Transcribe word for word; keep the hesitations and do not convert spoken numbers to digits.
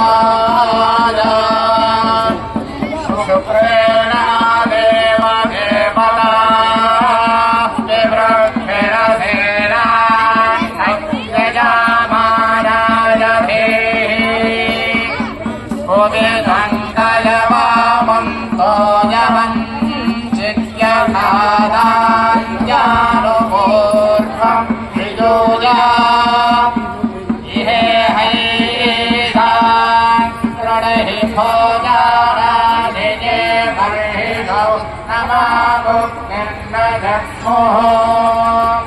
Sopasāya. Sukrena deva devatā vivrukkhena senā sakyajāmānāya dhīhi. Uditaṃ kayavāmanto yavaññikya thānaññānupurvam viyūya. Iheyaisaṃ gradihitho jānāsi ce barhiso na mā bhugnanna jagmuh.